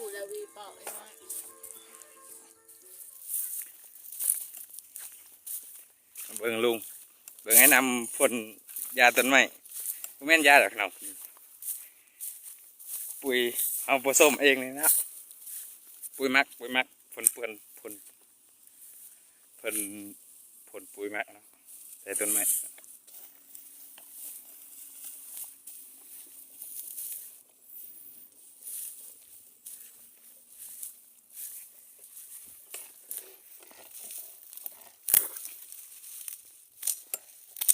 ຜູ້ລະວີປອກເອງເນາະ. ເບິ່ງລຸງ ເບິ່ງອ້າຍນຳພົ່ນຢາຕົ້ນໄມ້ ບໍ່ແມ່ນຢາດອກເນາະ ປຸ໋ຍເຮົາປະສົມເອງນີ້ເນາະ ປຸ໋ຍໝັກ ປຸ໋ຍໝັກ ເພິ່ນ ເພິ່ນ ເພິ່ນ ເພິ່ນ ເພິ່ນປຸ໋ຍໝັກເນາະ ໃສ່ຕົ້ນໄມ້.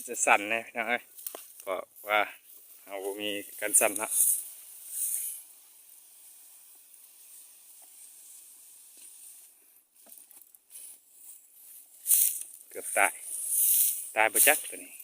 ຈະສັ່ນແດ່ພີ່ນ້ອງເອີຍ ເພາະວ່າເຮົາບໍ່ມີກັນສັ່ນເນາະ. ເກືອບຕາຍ ຕາຍບໍ່ຈັກໂຕນີ້.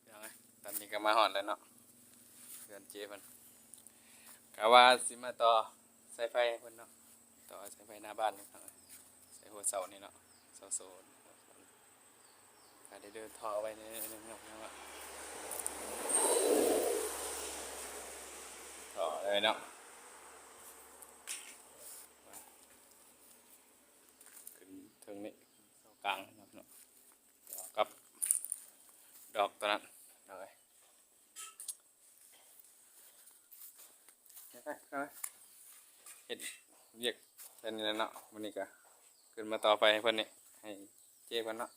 ພີ່ນ້ອງເອີຍ ຕອນນີ້ກໍມາຮອດແລ້ວເນາະ ເຮືອນເຈ້ເພິ່ນ ກະວ່າຊິມາຕໍ່ສາຍໄຟໃຫ້ເພິ່ນເນາະ ຕໍ່ສາຍໄຟໜ້າບ້ານນີ້ພີ່ນ້ອງເອີຍ ໃສ່ຫົວເສົານີ້ເນາະ ເສົາໂຊນ ກະໄດ້ເດີນທໍ່ໄວ້ໜ້ອຍໜຶ່ງເນາະ ເນາະ ທໍ່ເລີຍເນາະ ຂຶ້ນເທິງນີ້ ເສົາກາງເນາະ ຕໍ່ກັບດອກຕົວນັ້ນເນາະ. ເຮັດວຽກແຄ່ນີ້ແຫຼະເນາະ ມື້ນີ້ກະຂຶ້ນມາຕໍ່ໄຟໃຫ້ເພິ່ນນີ້ ໃຫ້ເຈ້ເພິ່ນເນາະ. ເ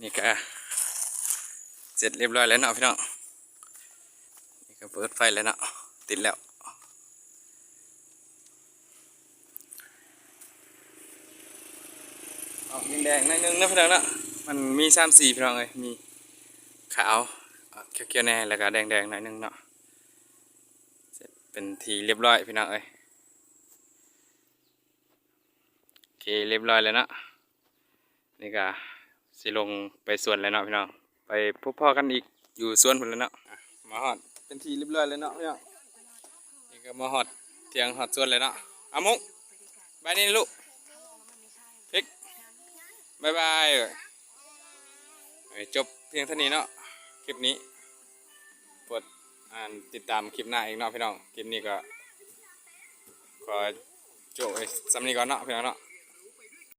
ນີ້ກະເສັດຮຽບຮ້ອຍແລ້ວເນາະພີ່ນ້ອງ. ນີ້ກະເປີດໄຟແລ້ວເນາະ ຕິດແລ້ວ. ອອກແດງໆໜ້ອຍໜຶ່ງເນາະພີ່ນ້ອງເນາະ. ມັນມີສາມສີພີ່ນ້ອງເອີຍ ມີຂາວ ຂຽວໆແດ່ ແລ້ວກະແດງໆໜ້ອຍໜຶ່ງເນາະ. ເສັດເປັນທີ່ຮຽບຮ້ອຍພີ່ນ້ອງເອີຍ. ໂອເຄ ຮຽບຮ້ອຍແລ້ວເນາະ. ນີ້ກະຊິລົງໄປສວນແລ້ວເນາະພີ່ນ້ອງ. ໄປພົບພໍ້ກັນອີກຢູ່ສວນພຸ້ນແລ້ວເນາະ. ອ່ະ ມາຮອດເປັນທີ່ຮຽບຮ້ອຍແລ້ວເນາະພີ່ນ້ອງ. ນີ້ກະມາຮອດຖຽງຮອດສວນແລ້ວເນາະ. ອາມຸກ ບາຍດີລູກ ພິກ ບາຍບາຍ. ເອີ ຈົບພຽງເທົ່ານີ້ເນາະ ຄລິບນີ້. ໂປດ ອ່າ ຕິດຕາມຄລິບໜ້າອີກເນາະພີ່ນ້ອງ. ຄລິບນີ້ກະຂໍໂຈະໄວ້ສ່ຳນີ້ກ່ອນເນາະພີ່ນ້ອງເນາະ.